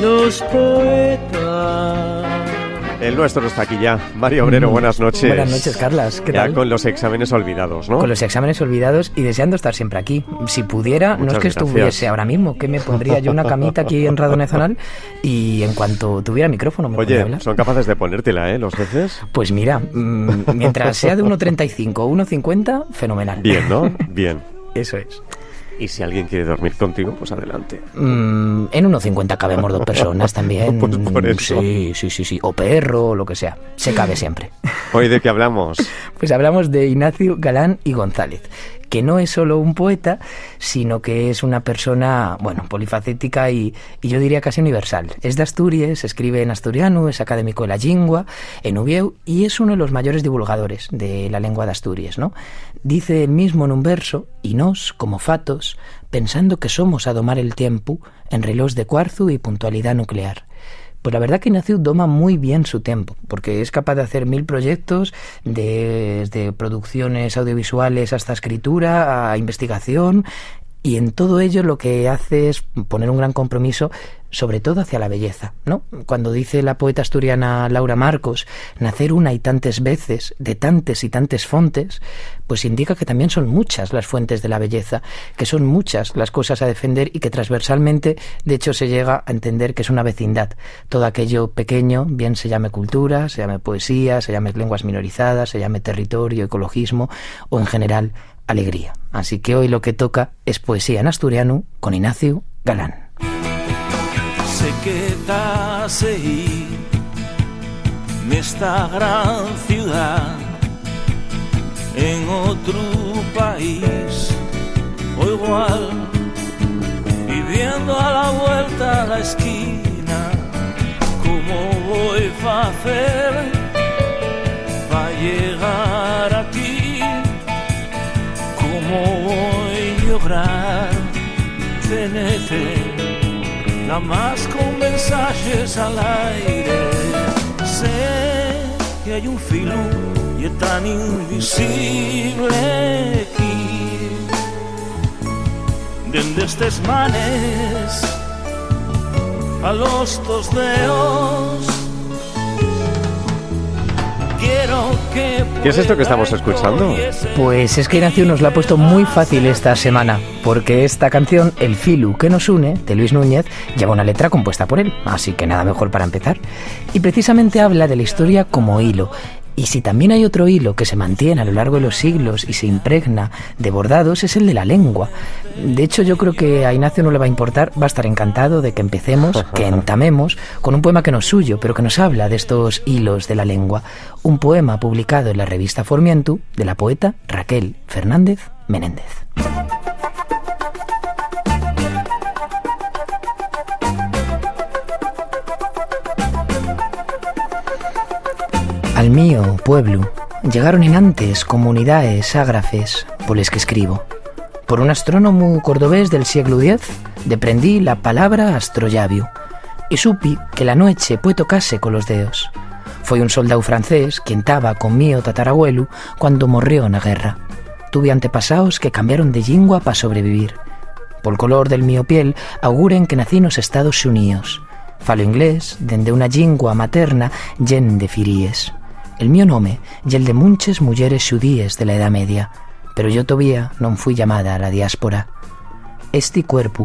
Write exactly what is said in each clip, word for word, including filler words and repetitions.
Los poetas. El nuestro está aquí ya. Mario Obrero, mm, buenas noches. Buenas noches, Carlas. ¿Qué tal? Ya con los exámenes olvidados, ¿no? Con los exámenes olvidados y deseando estar siempre aquí. Si pudiera, no es que estuviese ahora mismo, que me pondría yo una camita aquí en Radio Nacional y en cuanto tuviera micrófono me pondría a hablar. Oye, ¿son capaces de ponértela, eh, los jefes? Pues mira, mm, mientras sea de uno treinta y cinco o uno cincuenta, fenomenal. Bien, ¿no? Bien. Eso es. Y si alguien quiere dormir contigo, pues adelante. Mm, en uno cincuenta cabemos dos personas también. Pues por eso. Sí, sí, sí, sí. O perro, o lo que sea. Se cabe siempre. ¿Hoy de qué hablamos? Pues hablamos de Ignacio Galán y González, que no es solo un poeta, sino que es una persona, bueno, polifacética y, y yo diría casi universal. Es de Asturias, escribe en asturiano, es académico de la llingua, en Uviéu, y es uno de los mayores divulgadores de la lengua de Asturias, ¿no? Dice él mismo en un verso: "Y nós, como fatos, pensando que somos a domar el tiempu, en relós de cuarzu y puntualidá nuclear". Pues la verdad que Ignacio doma muy bien su tiempo, porque es capaz de hacer mil proyectos, desde producciones audiovisuales hasta escritura, a investigación, y en todo ello lo que hace es poner un gran compromiso, sobre todo hacia la belleza, ¿no? Cuando dice la poeta asturiana Laura Marcos, "nacer una y tantes veces, de tantes y tantes fontes", pues indica que también son muchas las fuentes de la belleza, que son muchas las cosas a defender y que transversalmente, de hecho, se llega a entender que es una vecindad. Todo aquello pequeño, bien se llame cultura, se llame poesía, se llame lenguas minorizadas, se llame territorio, ecologismo o, en general, alegría. Así que hoy lo que toca es poesía en asturiano con Ignacio Galán. Sé que tas ehí nesta gran ciudá, en otru país, o igual, viviendo a la vuelta la esquina. ¿Cómo voi facer pa llegar a ti? ¿Cómo voi llograr tenete, namás con mensaxes al aire? Sé que hai un filu y é tan invisible aquí, dende estes manes a los tos deos. ¿Qué es esto que estamos escuchando? Pues es que Ignacio nos lo ha puesto muy fácil esta semana, porque esta canción, El filu que nos une, de Luis Núñez, lleva una letra compuesta por él, así que nada mejor para empezar. Y precisamente habla de la historia como hilo. Y si también hay otro hilo que se mantiene a lo largo de los siglos y se impregna de bordados, es el de la lengua. De hecho, yo creo que a Ignacio no le va a importar, va a estar encantado de que empecemos, que entamemos con un poema que no es suyo, pero que nos habla de estos hilos de la lengua. Un poema publicado en la revista Formientu, de la poeta Raquel Fernández Menéndez. Al mío pueblu llegaron enantes comunidaes ágrafes poles que escribo. Por un astrónomu cordobés del sieglu diez deprendí la palabra astrollabiu, y supi que la nueche pue tocase colos deos. Foi un soldáu francés quien taba con mío tatarabuelu cuando morrió na guerra. Tuve antepasaos que cambiaron de llingua pa sobrevivir. Pol color del mío piel auguren que nací nos Estaos Xuníos. Falo inglés dende una llingua materna llen de firíes. El mío nome ye'l de munches muyeres xudíes de la Edá Media, pero yo tovía non fui llamada a la diáspora. Esti cuerpu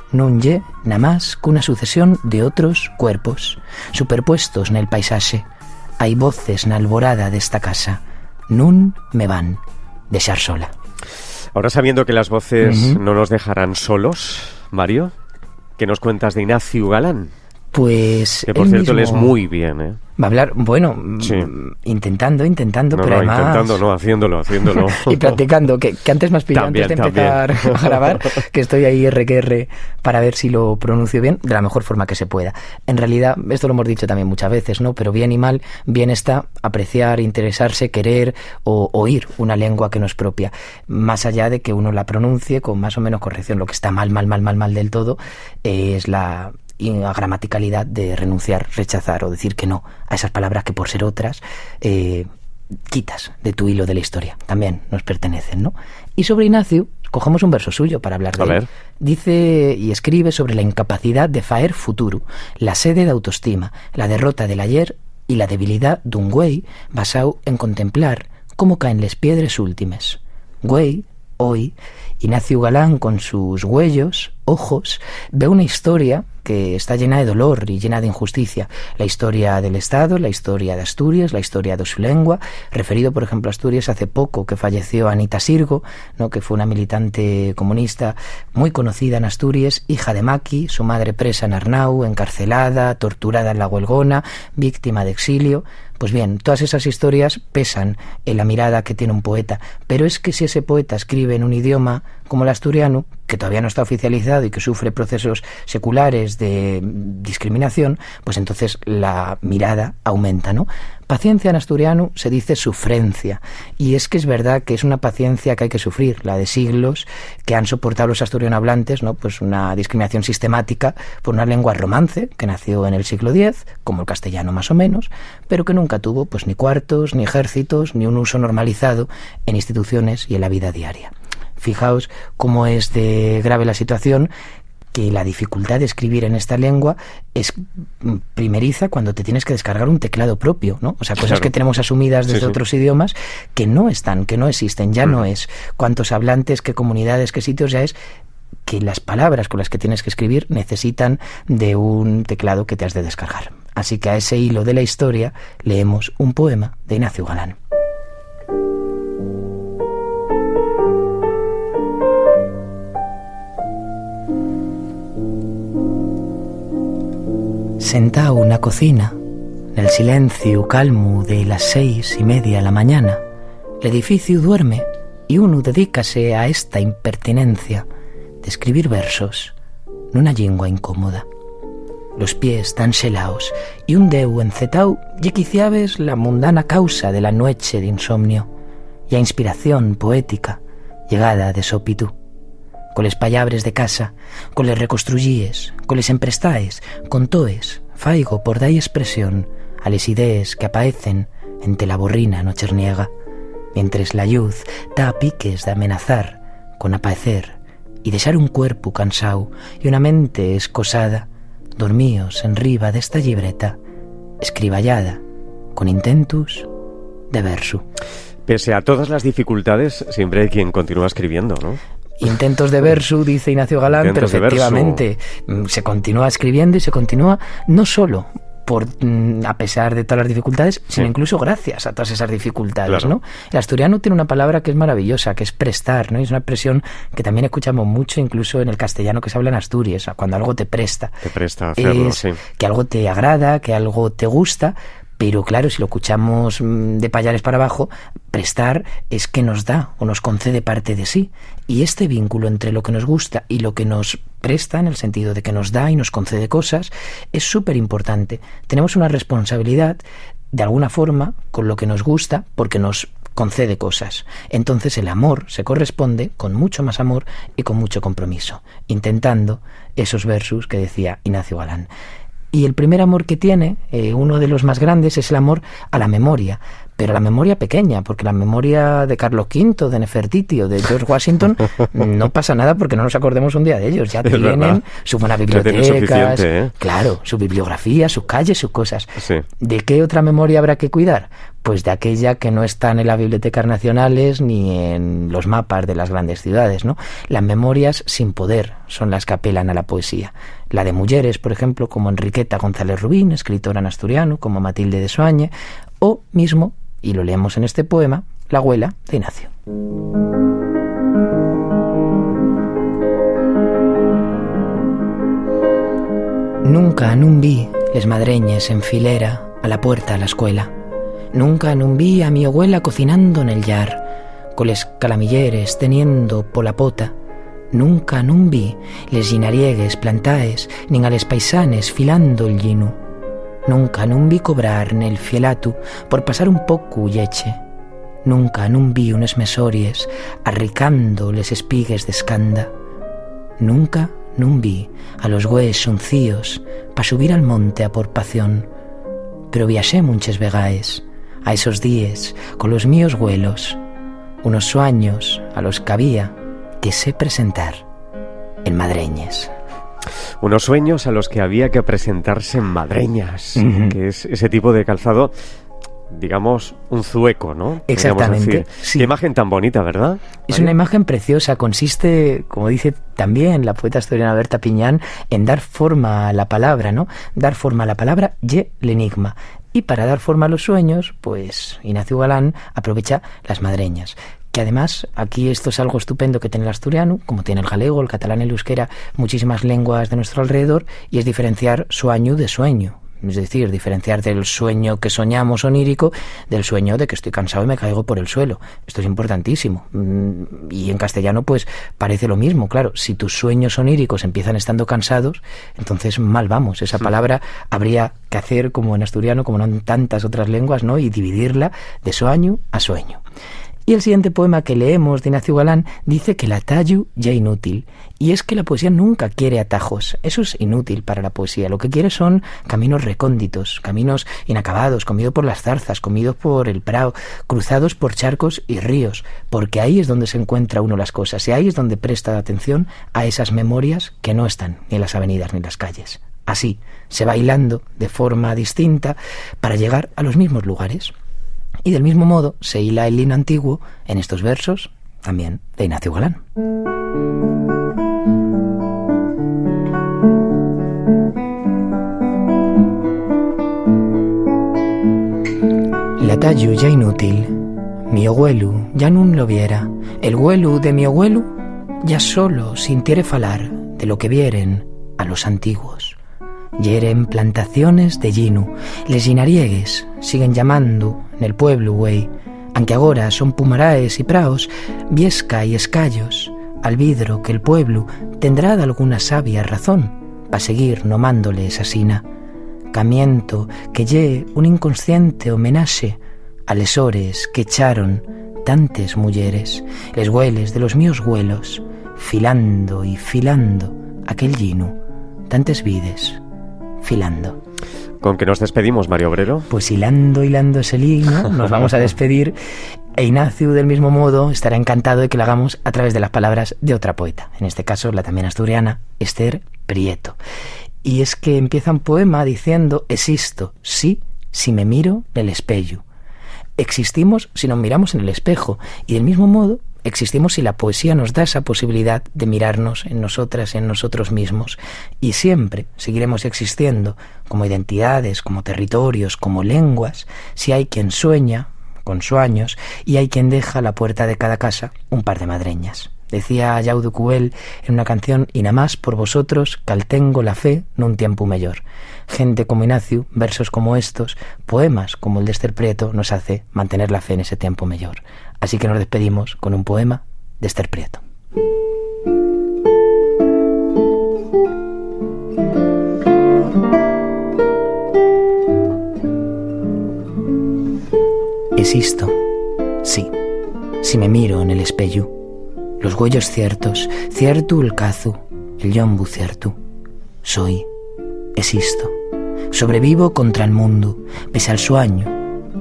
nun ye namás qu'una sucesión de otros cuerpos superpuestos nel paisaxe. Hai voces na alborada d'esta casa. Nun me van dexar sola. Ahora, sabiendo que las voces, ujú, no nos dejarán solos, Mario, ¿qué nos cuentas de Ignacio Galán? Pues que, por cierto, lees muy bien, ¿eh? Va a hablar, bueno, sí, mm, intentando, intentando, no, pero no, además intentando, no, haciéndolo, haciéndolo. Y practicando, que, que antes me has pillado, también, antes de empezar, también, a grabar, que estoy ahí R que R para ver si lo pronuncio bien, de la mejor forma que se pueda. En realidad, esto lo hemos dicho también muchas veces, ¿no? Pero bien y mal, bien está apreciar, interesarse, querer o oír una lengua que no es propia. Más allá de que uno la pronuncie con más o menos corrección, lo que está mal, mal, mal, mal, mal del todo, eh, es la y a gramaticalidad de renunciar, rechazar o decir que no a esas palabras que, por ser otras, eh, quitas de tu hilo de la historia. También nos pertenecen, ¿no? Y sobre Ignacio, Cojamos un verso suyo para hablar de él. A ver. Dice y escribe sobre la incapacidad de faer futuru, la sede d'autoestima, la derrota del ayer y la debilidá d'un güei basao en contemplar cómo caen les piedres últimes. Güei, hoi, Ignacio Galán, con sus güeyos, ojos, ve una historia que está llena de dolor y llena de injusticia. La historia del Estado, la historia de Asturias, la historia de su lengua. Referido, por ejemplo, a Asturias, hace poco que falleció Anita Sirgo, ¿no? Que fue una militante comunista muy conocida en Asturias, hija de Maki, su madre presa en Arnau, encarcelada, torturada en La Huelgona, víctima de exilio. Pues bien, todas esas historias pesan en la mirada que tiene un poeta, pero es que si ese poeta escribe en un idioma como el asturiano, que todavía no está oficializado y que sufre procesos seculares de discriminación, pues entonces la mirada aumenta, ¿no? Paciencia en asturiano se dice sufrencia, y es que es verdad que es una paciencia que hay que sufrir, la de siglos que han soportado los asturianohablantes, ¿no? Pues una discriminación sistemática por una lengua romance que nació en el siglo diez, como el castellano más o menos, pero que nunca tuvo, pues, ni cuartos, ni ejércitos, ni un uso normalizado en instituciones y en la vida diaria. Fijaos cómo es de grave la situación, que la dificultad de escribir en esta lengua es, mm, primeriza cuando te tienes que descargar un teclado propio, ¿no? O sea, cosas Claro. que tenemos asumidas Sí, desde sí. otros idiomas que no están, que no existen, ya no Ujú. es. Cuántos hablantes, qué comunidades, qué sitios, ya es que las palabras con las que tienes que escribir necesitan de un teclado que te has de descargar. Así que a ese hilo de la historia leemos un poema de Ignacio Galán. Sentáu na cocina, nel silenciu calmu de las seis y media la mañana, l'edificiu duerme y unu dedícase a esta impertinencia d'escribir versos nuna llingua incómoda. Los pies tán xelaos y un deu encetáu ye quiciabes la mundana causa de la nueche d'insomnio y a inspiración poética llegada de sópitu. Coles pallabres de casa, coles reconstruyíes, coles emprestaes, con toes, faigo por da-y espresión a les idees que apaecen ente la borrina nocherniega, mientres la lluz ta a piques d'amenazar con apaecer y dexar un cuerpu cansao y una mente escosada, dormíos enriba d'esta llibreta, escribayada con intentus de versu. Pese a todas las dificultades, siempre hay quien continúa escribiendo, ¿no? Intentos de versu, dice Ignacio Galán, pero Intentos de versu. efectivamente, mm, se continúa escribiendo y se continúa no solo por, mm, a pesar de todas las dificultades, sino Sí. incluso gracias a todas esas dificultades, Claro. ¿no? El asturiano tiene una palabra que es maravillosa, que es prestar, ¿no? Y es una expresión que también escuchamos mucho incluso en el castellano que se habla en Asturias, o sea, cuando algo te presta. Te presta hacerlo, Es sí. que algo te agrada, que algo te gusta, pero claro, si lo escuchamos, mm, de payares para abajo, prestar es que nos da o nos concede parte de sí. Y este vínculo entre lo que nos gusta y lo que nos presta, en el sentido de que nos da y nos concede cosas, es súper importante. Tenemos una responsabilidad, de alguna forma, con lo que nos gusta, porque nos concede cosas. Entonces el amor se corresponde con mucho más amor y con mucho compromiso, intentando esos versus que decía Ignacio Galán. Y el primer amor que tiene, eh, uno de los más grandes, es el amor a la memoria. Pero a la memoria pequeña, porque la memoria de Carlos quinto, de Nefertiti o de George Washington, no pasa nada porque no nos acordemos un día de ellos. Ya Es tienen verdad. su buena Ya tienen biblioteca. suficiente, ¿eh? Claro, su bibliografía, sus calles, sus cosas. Sí. ¿De qué otra memoria habrá que cuidar? Pues de aquella que no está en las bibliotecas nacionales ni en los mapas de las grandes ciudades, ¿no? Las memorias sin poder son las que apelan a la poesía. La de mujeres, por ejemplo, como Enriqueta González Rubín, escritora en asturiano, como Matilde de Soaña, o mismo, y lo leemos en este poema, la güela de Ignacio. Nunca nun vi les madreñes en filera a la puerta a la escuela. Nunca nun vi a mi abuela cocinando nel llar, coles calamilleres teniendo pola pota. Nunca nun vi les llinariegues plantaes, nin a les paisanes filando'l llinu. Nunca nun vi cobrar nel fielatu por pasar un pocu lleche. Nunca nun vi unes mesories arricando les espigues d'escanda. Nunca nun vi a los gües xuncíos pa subir al monte a por pación. Pero viaxé munches vegaes a esos díes colos míos güelos, unos suaños a los qu'había que sé presentar en madreñes. Unos sueños a los que había que presentarse en madreñas, Ujú. que es ese tipo de calzado, digamos, un zueco, ¿no? Podríamos Exactamente, decir. Sí. Qué imagen tan bonita, ¿verdad, Es Mario? una imagen preciosa, consiste, como dice también la poeta asturiana Berta Piñán, en dar forma a la palabra, ¿no? Dar forma a la palabra ye l'enigma. Y para dar forma a los sueños, pues Ignacio Galán aprovecha las madreñas. Que además, aquí esto es algo estupendo que tiene el asturiano, como tiene el galego, el catalán, el euskera, muchísimas lenguas de nuestro alrededor, y es diferenciar suañu de sueño. Es decir, diferenciar del sueño que soñamos onírico del sueño de que estoy cansado y me caigo por el suelo. Esto es importantísimo. Mm, y en castellano, pues, parece lo mismo. Claro, si tus sueños oníricos empiezan estando cansados, entonces mal vamos. Esa Hmm. palabra habría que hacer como en asturiano, como no en tantas otras lenguas, ¿no? Y dividirla de sueño a sueño. Y el siguiente poema que leemos de Ignacio Galán dice que l'atayu ye inútil. Y es que la poesía nunca quiere atajos. Eso es inútil para la poesía. Lo que quiere son caminos recónditos, caminos inacabados, comido por las zarzas, comidos por el prao, cruzados por charcos y ríos, porque ahí es donde se encuentra uno las cosas y ahí es donde presta atención a esas memorias que no están ni en las avenidas ni en las calles. Así, se va hilando de forma distinta para llegar a los mismos lugares. Y del mismo modo se hila el lino antiguo en estos versos, también de Ignacio Galán. L'atayu ya inútil, mi abuelu ya nun lo viera, el güelu de mi abuelu ya solo sintiere falar de lo que vieren a los antiguos. Yeren plantaciones de llinu, les llinariegues siguen llamando nel pueblu güei, anque agora son pumaraes y praos, viesca y escayos, albidro que'l pueblu tendrá dalguna sabia razón pa seguir nomándoles asina. Camiento que ye un inconsciente homenaxe a les hores qu'echaron tantes muyeres, les güeles de los míos güelos, filando y filando aquel llinu, tantes vides, filando. ¿Con qué nos despedimos, Mario Obrero? Pues hilando, hilando ese lino, nos vamos a despedir. E Ignacio, del mismo modo, estará encantado de que lo hagamos a través de las palabras de otra poeta, en este caso la también asturiana, Esther Prieto. Y es que empieza un poema diciendo: "Esisto, sí, si me miro nel espeyu". Existimos si nos miramos en el espejo, y del mismo modo existimos si la poesía nos da esa posibilidad de mirarnos en nosotras, en nosotros mismos. Y siempre seguiremos existiendo como identidades, como territorios, como lenguas, si hay quien sueña con suaños y hay quien deja a la puerta de cada casa un par de madreñas. Decía Yaudu Cuel en una canción: "Y namás por vosotros caltengo la fe nun tiempu meyor". Gente como Ignacio, versos como estos, poemas como el de Esther Prieto nos hace mantener la fe en ese tiempo meyor. Así que nos despedimos con un poema de Esther Prieto. Esisto, sí, si me miro en el espeyu, los güeyos ciertos, ciertu el cazu, el llombu ciertu. Soi, esisto. Sobrevivo contra'l mundu, pese al suañu,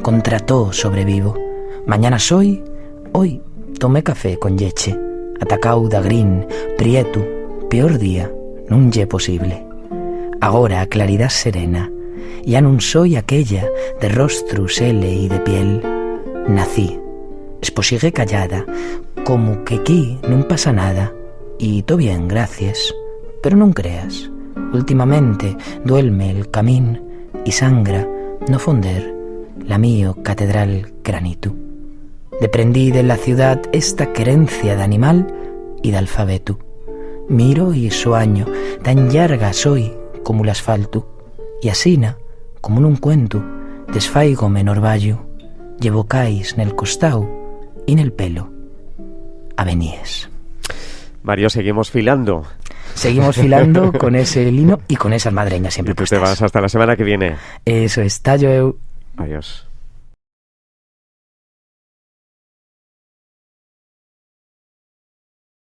contra too sobrevivo. Mañana soi, hoi tomé café con lleche, atacáu d'agrín, prietu, peor día, nun ye posible. Agora, claridá serena, ya nun soi aquella de rostru sele y de piel. Nací, esposigué callada, como que quí nun pasa nada, y to bien, gracies, pero nun creas. Últimamente duelme el camín y sangra no fonder la mío catedral granitu. Deprendí de la ciudad esta querencia d'animal y d'alfabetu. Miro y suaño, tan llarga soi como l'asfaltu, y asina, como nun cuentu, desfáigome n'orbayu, llevo cais nel costáu y nel pelo. Aveníes. Mario, seguimos filando. Seguimos filando con ese lino y con esas madreñas siempre Y tú te puestas. vas hasta la semana que viene. Eso es, tallo eu. Adiós.